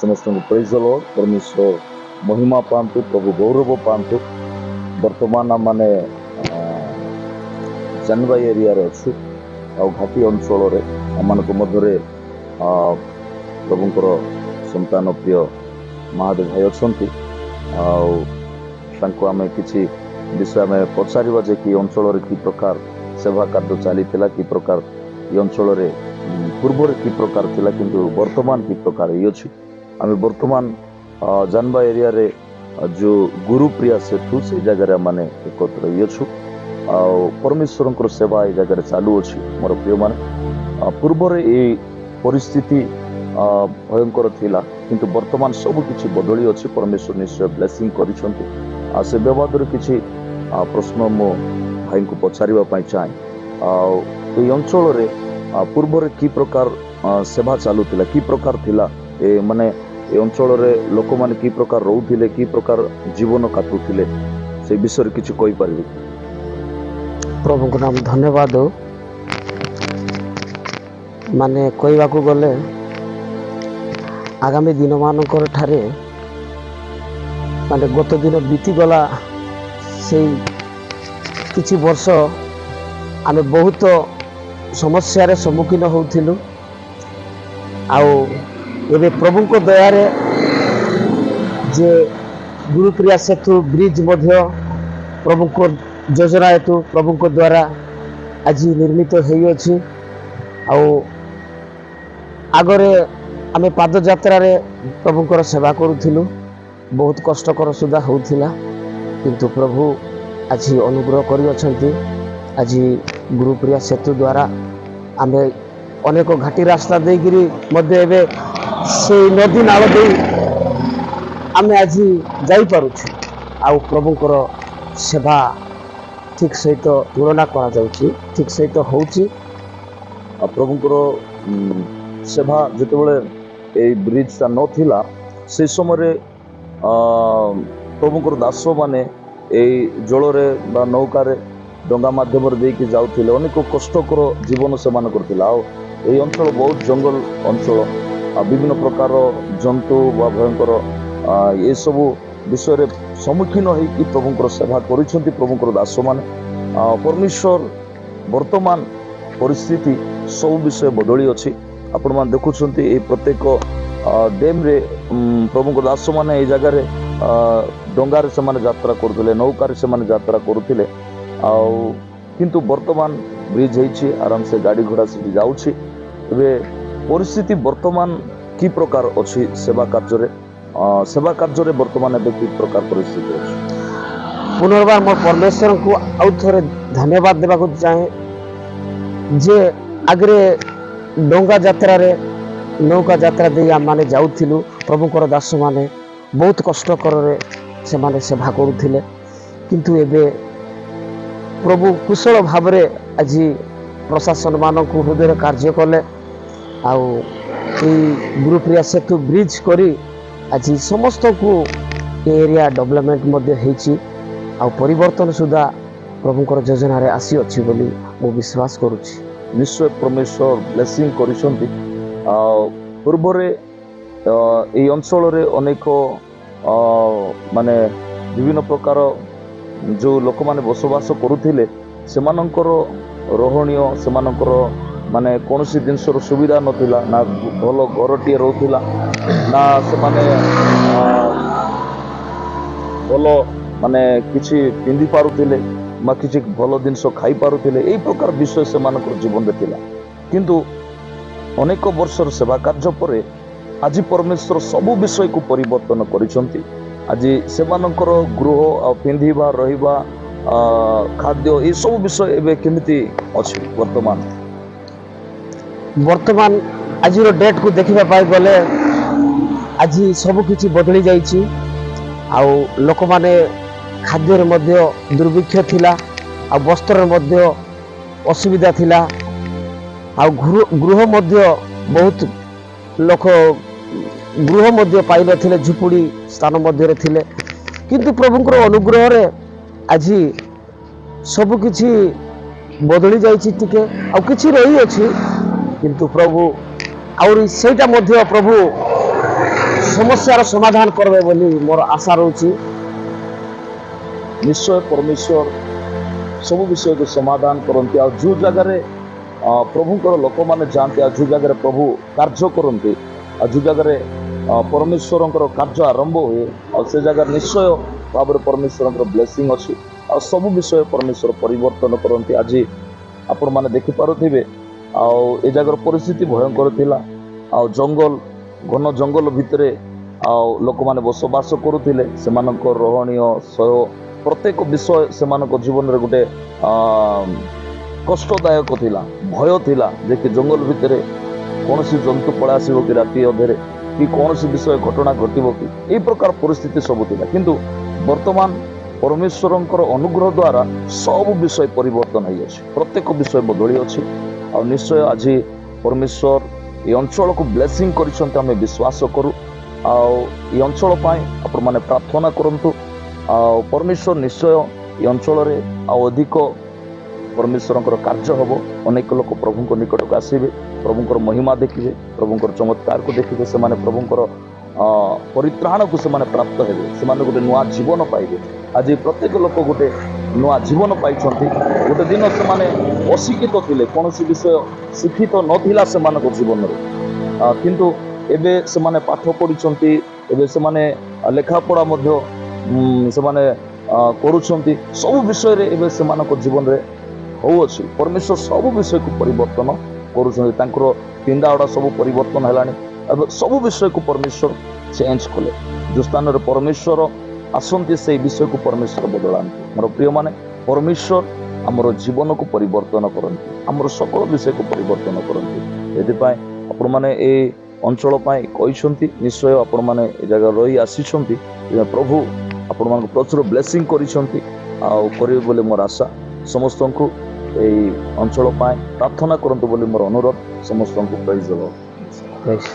ସମସ୍ତଙ୍କୁ ପ୍ରେଜ୍ ଲର୍ଡ। ପରମେଶ୍ୱର ମହିମା ପାଆନ୍ତୁ, ପ୍ରଭୁ ଗୌରବ ପାଆନ୍ତୁ। ବର୍ତ୍ତମାନ ଆମମାନେ ଜାନବାଇ ଏରିଆରେ ଅଛୁ ଆଉ ଘାଟି ଅଞ୍ଚଳରେ। ଆମମାନଙ୍କ ମଧ୍ୟରେ ପ୍ରଭୁଙ୍କର ସନ୍ତାନ ପ୍ରିୟ ମହାଦେବ ଭାଇ ଅଛନ୍ତି ଆଉ ତାଙ୍କୁ ଆମେ କିଛି ବିଷୟ ଆମେ ପଚାରିବା ଯେ କି ଅଞ୍ଚଳରେ କି ପ୍ରକାର ସେବା କାର୍ଯ୍ୟ ଚାଲିଥିଲା, କି ପ୍ରକାର ଏ ଅଞ୍ଚଳରେ ପୂର୍ବରେ କି ପ୍ରକାର ଥିଲା, କିନ୍ତୁ ବର୍ତ୍ତମାନ କି ପ୍ରକାର ହେଇଅଛି। ଆମେ ବର୍ତ୍ତମାନ ଜାନବା ଏରିଆରେ ଯୋଉ ଗୁରୁପ୍ରିୟା ସେତୁ, ସେଇ ଜାଗାରେ ଆମେ ଏକତ୍ର ହେଇଅଛୁ ଆଉ ପରମେଶ୍ୱରଙ୍କର ସେବା ଏଇ ଜାଗାରେ ଚାଲୁଅଛି। ମୋର ପ୍ରିୟମାନେ, ପୂର୍ବରେ ଏଇ ପରିସ୍ଥିତି ଭୟଙ୍କର ଥିଲା, କିନ୍ତୁ ବର୍ତ୍ତମାନ ସବୁ କିଛି ବଦଳି ଅଛି। ପରମେଶ୍ୱର ନିଶ୍ଚୟ ବ୍ଲେସିଂ କରିଛନ୍ତି। ଆଉ ସେ ବାବଦରେ କିଛି ପ୍ରଶ୍ନ ମୁଁ ଭାଇଙ୍କୁ ପଚାରିବା ପାଇଁ ଚାହେଁ। ଆଉ ଏଇ ଅଞ୍ଚଳରେ ପୂର୍ବରେ କି ପ୍ରକାର ସେବା ଚାଲୁଥିଲା, କି ପ୍ରକାର ଥିଲା, ଏ ମାନେ ଏ ଅଞ୍ଚଳରେ ଲୋକମାନେ କି ପ୍ରକାର ରହୁଥିଲେ, କି ପ୍ରକାର ଜୀବନ କାଟୁଥିଲେ, ସେ ବିଷୟରେ କିଛି କହିପାରିବେ? ପ୍ରଭୁଙ୍କ ନାମ ଧନ୍ୟବାଦ ହଉ। ମାନେ କହିବାକୁ ଗଲେ ଆଗାମୀ ଦିନମାନଙ୍କର ଠାରେ ମାନେ ଗତ ଦିନ ବିତିଗଲା, ସେଇ କିଛି ବର୍ଷ ଆମେ ବହୁତ ସମସ୍ୟାରେ ସମ୍ମୁଖୀନ ହେଉଥିଲୁ। ଆଉ ଏବେ ପ୍ରଭୁଙ୍କ ଦୟାରେ ଯେ ଗୁରୁପ୍ରିୟା ସେତୁ ବ୍ରିଜ ମଧ୍ୟ ପ୍ରଭୁଙ୍କ ଯୋଜନା ହେତୁ ପ୍ରଭୁଙ୍କ ଦ୍ୱାରା ଆଜି ନିର୍ମିତ ହୋଇଅଛି। ଆଉ ଆଗରେ ଆମେ ପାଦଯାତ୍ରାରେ ପ୍ରଭୁଙ୍କର ସେବା କରୁଥିଲୁ, ବହୁତ କଷ୍ଟକର ସୁଦ୍ଧା ହେଉଥିଲା, କିନ୍ତୁ ପ୍ରଭୁ ଆଜି ଅନୁଗ୍ରହ କରିଅଛନ୍ତି। ଆଜି ଗୁରୁପ୍ରିୟା ସେତୁ ଦ୍ୱାରା ଆମେ ଅନେକ ଘାଟି ରାସ୍ତା ଦେଇକିରି ମଧ୍ୟ ଏବେ ସେଇ ନଦୀ ନାଳ ଦେଇ ଆମେ ଆଜି ଯାଇପାରୁଛୁ ଆଉ ପ୍ରଭୁଙ୍କର ସେବା ଠିକ୍ ସହିତ ତୁଳନା କରାଯାଉଛି, ଠିକ୍ ସହିତ ହେଉଛି। ଆଉ ପ୍ରଭୁଙ୍କର ସେବା ଯେତେବେଳେ ଏଇ ବ୍ରିଜଟା ନଥିଲା, ସେ ସମୟରେ ପ୍ରଭୁଙ୍କର ଦାସମାନେ ଏଇ ଜଳରେ ବା ନୌକାରେ ଡଙ୍ଗା ମାଧ୍ୟମରେ ଦେଇକି ଯାଉଥିଲେ। ଅନେକ କଷ୍ଟକର ଜୀବନ ସେମାନଙ୍କର ଥିଲା। ଆଉ ଏଇ ଅଞ୍ଚଳ ବହୁତ ଜଙ୍ଗଲ ଅଞ୍ଚଳ ଆଉ ବିଭିନ୍ନ ପ୍ରକାର ଜନ୍ତୁ ବା ଭୟଙ୍କର ଏସବୁ ବିଷୟରେ ସମ୍ମୁଖୀନ ହେଇକି ପ୍ରଭୁଙ୍କର ସେବା କରିଛନ୍ତି ପ୍ରଭୁଙ୍କର ଦାସମାନେ। ପରମେଶ୍ୱର ବର୍ତ୍ତମାନ ପରିସ୍ଥିତି ସବୁ ବିଷୟ ବଦଳି ଅଛି। ଆପଣମାନେ ଦେଖୁଛନ୍ତି, ଏଇ ପ୍ରତ୍ୟେକ ଡ୍ୟାମ୍ରେ ପ୍ରଭୁଙ୍କ ଦାସମାନେ ଏଇ ଜାଗାରେ ଡଙ୍ଗାରେ ସେମାନେ ଯାତ୍ରା କରୁଥିଲେ, ନୌକାରେ ସେମାନେ ଯାତ୍ରା କରୁଥିଲେ। ଆଉ କିନ୍ତୁ ବର୍ତ୍ତମାନ ବ୍ରିଜ ହେଇଛି, ଆରାମସେ ଗାଡ଼ି ଘୋଡ଼ା ସେଠି ଯାଉଛି। ଏବେ ପରିସ୍ଥିତି ବର୍ତ୍ତମାନ କି ପ୍ରକାର ଅଛି ସେବା କାର୍ଯ୍ୟରେ? ସେବା କାର୍ଯ୍ୟରେ ବର୍ତ୍ତମାନ ଏବେ କି ପ୍ରକାର ପରିସ୍ଥିତି ଅଛି? ପୁନର୍ବାର ମୋ ପରମେଶ୍ୱରଙ୍କୁ ଆଉ ଥରେ ଧନ୍ୟବାଦ ଦେବାକୁ ଚାହେଁ ଯେ ଆଗରେ ଡଙ୍ଗା ଯାତ୍ରାରେ, ନୌକା ଯାତ୍ରା ଦେଇ ଆମମାନେ ଯାଉଥିଲୁ। ପ୍ରଭୁଙ୍କର ଦାସମାନେ ବହୁତ କଷ୍ଟକରରେ ସେମାନେ ସେବା କରୁଥିଲେ, କିନ୍ତୁ ଏବେ ପ୍ରଭୁ କୁଶଳ ଭାବରେ ଆଜି ପ୍ରଶାସନମାନଙ୍କୁ ହୃଦୟରେ କାର୍ଯ୍ୟ କଲେ ଆଉ ଏଇ ଗୁରୁପ୍ରିୟା ସେତୁ ବ୍ରିଜ କରି ଆଜି ସମସ୍ତଙ୍କୁ ଏ ଏରିଆ ଡେଭଲପମେଣ୍ଟ ମଧ୍ୟ ହେଇଛି ଆଉ ପରିବର୍ତ୍ତନ ସୁଦ୍ଧା ପ୍ରଭୁଙ୍କର ଯୋଜନାରେ ଆସିଅଛି ବୋଲି ମୁଁ ବିଶ୍ୱାସ କରୁଛି। ନିଶ୍ଚୟ ପରମେଶ୍ୱର ବ୍ଲେସିଂ କରିଛନ୍ତି। ଆଉ ପୂର୍ବରେ ଏଇ ଅଞ୍ଚଳରେ ଅନେକ ମାନେ ବିଭିନ୍ନ ପ୍ରକାର ଯେଉଁ ଲୋକମାନେ ବସବାସ କରୁଥିଲେ, ସେମାନଙ୍କର ରହଣୀୟ, ସେମାନଙ୍କର ମାନେ କୌଣସି ଜିନିଷର ସୁବିଧା ନଥିଲା। ନା ଭଲ ଘରଟିଏ ରହୁଥିଲା, ନା ସେମାନେ ଭଲ ମାନେ କିଛି ପିନ୍ଧି ପାରୁଥିଲେ ବା କିଛି ଭଲ ଜିନିଷ ଖାଇପାରୁଥିଲେ। ଏଇ ପ୍ରକାର ବିଷୟ ସେମାନଙ୍କର ଜୀବନରେ ଥିଲା। କିନ୍ତୁ ଅନେକ ବର୍ଷର ସେବା କାର୍ଯ୍ୟ ପରେ ଆଜି ପରମେଶ୍ୱର ସବୁ ବିଷୟକୁ ପରିବର୍ତ୍ତନ କରିଛନ୍ତି। ଆଜି ସେମାନଙ୍କର ଗୃହ ଆଉ ପିନ୍ଧିବା, ରହିବା, ଖାଦ୍ୟ, ଏସବୁ ବିଷୟ ଏବେ କେମିତି ଅଛି ବର୍ତ୍ତମାନ? ବର୍ତ୍ତମାନ ଆଜିର ଡେଟ୍କୁ ଦେଖିବା ପାଇଁ ଗଲେ ଆଜି ସବୁ କିଛି ବଦଳି ଯାଇଛି। ଆଉ ଲୋକମାନେ ଖାଦ୍ୟରେ ମଧ୍ୟ ଦୁର୍ଭିକ୍ଷ ଥିଲା ଆଉ ବସ୍ତ୍ରରେ ମଧ୍ୟ ଅସୁବିଧା ଥିଲା ଆଉ ଗୃହ ମଧ୍ୟ ବହୁତ ଲୋକ ଗୃହ ମଧ୍ୟ ପାଇନଥିଲେ, ଝୁପୁଡ଼ି ସ୍ଥାନ ମଧ୍ୟରେ ଥିଲେ। କିନ୍ତୁ ପ୍ରଭୁଙ୍କର ଅନୁଗ୍ରହରେ ଆଜି ସବୁ କିଛି ବଦଳି ଯାଇଛି ଟିକେ, ଆଉ କିଛି ରହିଅଛି, କିନ୍ତୁ ପ୍ରଭୁ ଆହୁରି ସେଇଟା ମଧ୍ୟ ପ୍ରଭୁ ସମସ୍ୟାର ସମାଧାନ କରିବେ ବୋଲି ମୋର ଆଶା ରହୁଛି। ନିଶ୍ଚୟ ପରମେଶ୍ୱର ସବୁ ବିଷୟକୁ ସମାଧାନ କରନ୍ତି। ଆଉ ଯେଉଁ ଜାଗାରେ ପ୍ରଭୁଙ୍କର ଲୋକମାନେ ଯାଆନ୍ତି, ଆଉ ଯେଉଁ ଜାଗାରେ ପ୍ରଭୁ କାର୍ଯ୍ୟ କରନ୍ତି, ଆଉ ଯେଉଁ ଜାଗାରେ ପରମେଶ୍ୱରଙ୍କର କାର୍ଯ୍ୟ ଆରମ୍ଭ ହୁଏ, ଆଉ ସେ ଜାଗାରେ ନିଶ୍ଚୟ ଭାବରେ ପରମେଶ୍ୱରଙ୍କର ବ୍ଲେସିଂ ଅଛି। ଆଉ ସବୁ ବିଷୟ ପରମେଶ୍ୱର ପରିବର୍ତ୍ତନ କରନ୍ତି। ଆଜି ଆପଣମାନେ ଦେଖିପାରୁଥିବେ, ଆଉ ଏ ଜାଗାର ପରିସ୍ଥିତି ଭୟଙ୍କର ଥିଲା। ଆଉ ଜଙ୍ଗଲ, ଘନ ଜଙ୍ଗଲ ଭିତରେ ଆଉ ଲୋକମାନେ ବସବାସ କରୁଥିଲେ। ସେମାନଙ୍କ ରହଣୀୟ ସହ ପ୍ରତ୍ୟେକ ବିଷୟ ସେମାନଙ୍କ ଜୀବନରେ ଗୋଟେ କଷ୍ଟଦାୟକ ଥିଲା, ଭୟ ଥିଲା ଯେ କି ଜଙ୍ଗଲ ଭିତରେ କୌଣସି ଜନ୍ତୁ ପଳେଇ ଆସିବ କି ରାତି ଅଧରେ, କି କୌଣସି ବିଷୟ ଘଟଣା ଘଟିବ କି, ଏଇ ପ୍ରକାର ପରିସ୍ଥିତି ସବୁ ଥିଲା। କିନ୍ତୁ ବର୍ତ୍ତମାନ ପରମେଶ୍ୱରଙ୍କର ଅନୁଗ୍ରହ ଦ୍ୱାରା ସବୁ ବିଷୟ ପରିବର୍ତ୍ତନ ହେଇଅଛି, ପ୍ରତ୍ୟେକ ବିଷୟ ବଦଳି ଅଛି। ଆଉ ନିଶ୍ଚୟ ଆଜି ପରମେଶ୍ୱର ଏ ଅଞ୍ଚଳକୁ ବ୍ଲେସିଂ କରିଛନ୍ତି, ଆମେ ବିଶ୍ୱାସ କରୁ। ଆଉ ଏ ଅଞ୍ଚଳ ପାଇଁ ଆପଣମାନେ ପ୍ରାର୍ଥନା କରନ୍ତୁ। ଆଉ ପରମେଶ୍ୱର ନିଶ୍ଚୟ ଏ ଅଞ୍ଚଳରେ ଆଉ ଅଧିକ ପରମେଶ୍ୱରଙ୍କର କାର୍ଯ୍ୟ ହେବ। ଅନେକ ଲୋକ ପ୍ରଭୁଙ୍କ ନିକଟକୁ ଆସିବେ, ପ୍ରଭୁଙ୍କର ମହିମା ଦେଖିବେ, ପ୍ରଭୁଙ୍କର ଚମତ୍କାରକୁ ଦେଖିବେ। ସେମାନେ ପ୍ରଭୁଙ୍କର ପରିତ୍ରାଣକୁ ସେମାନେ ପ୍ରାପ୍ତ ହେବେ, ସେମାନେ ଗୋଟେ ନୂଆ ଜୀବନ ପାଇବେ। ଆଜି ପ୍ରତ୍ୟେକ ଲୋକ ଗୋଟେ ନୂଆ ଜୀବନ ପାଇଛନ୍ତି। ଗୋଟେ ଦିନ ସେମାନେ ଅଶିକ୍ଷିତ ଥିଲେ, କୌଣସି ବିଷୟ ଶିକ୍ଷିତ ନଥିଲା ସେମାନଙ୍କ ଜୀବନରେ, କିନ୍ତୁ ଏବେ ସେମାନେ ପାଠ ପଢ଼ିଛନ୍ତି। ଏବେ ସେମାନେ ଲେଖାପଢ଼ା ମଧ୍ୟ ସେମାନେ କରୁଛନ୍ତି। ସବୁ ବିଷୟରେ ଏବେ ସେମାନଙ୍କ ଜୀବନରେ ହେଉଅଛି। ପରମେଶ୍ୱର ସବୁ ବିଷୟକୁ ପରିବର୍ତ୍ତନ କରୁଛନ୍ତି। ତାଙ୍କର ପିନ୍ଧାଅଡ଼ା ସବୁ ପରିବର୍ତ୍ତନ ହେଲାଣି। ଏବେ ସବୁ ବିଷୟକୁ ପରମେଶ୍ୱର ଚେଞ୍ଜ କଲେ। ଯେଉଁ ସ୍ଥାନରେ ପରମେଶ୍ୱର ଆସନ୍ତି, ସେଇ ବିଷୟକୁ ପରମେଶ୍ୱର ବଦଳାନ୍ତି। ମୋର ପ୍ରିୟମାନେ, ପରମେଶ୍ୱର ଆମର ଜୀବନକୁ ପରିବର୍ତ୍ତନ କରନ୍ତି, ଆମର ସକଳ ବିଷୟକୁ ପରିବର୍ତ୍ତନ କରନ୍ତି। ଏଥିପାଇଁ ଆପଣମାନେ ଏ ଅଞ୍ଚଳ ପାଇଁ କହିଛନ୍ତି, ନିଶ୍ଚୟ ଆପଣମାନେ ଏ ଜାଗାରେ ରହି ଆସିଛନ୍ତି। ପ୍ରଭୁ ଆପଣମାନଙ୍କୁ ପ୍ରଚୁର ବ୍ଲେସିଂ କରିଛନ୍ତି ଆଉ କରିବେ ବୋଲି ମୋର ଆଶା। ସମସ୍ତଙ୍କୁ ଏଇ ଅଞ୍ଚଳ ପାଇଁ ପ୍ରାର୍ଥନା କରନ୍ତୁ ବୋଲି ମୋର ଅନୁରୋଧ। ସମସ୍ତଙ୍କୁ ପ୍ରେଜ୍। ପ୍ରେଜ୍।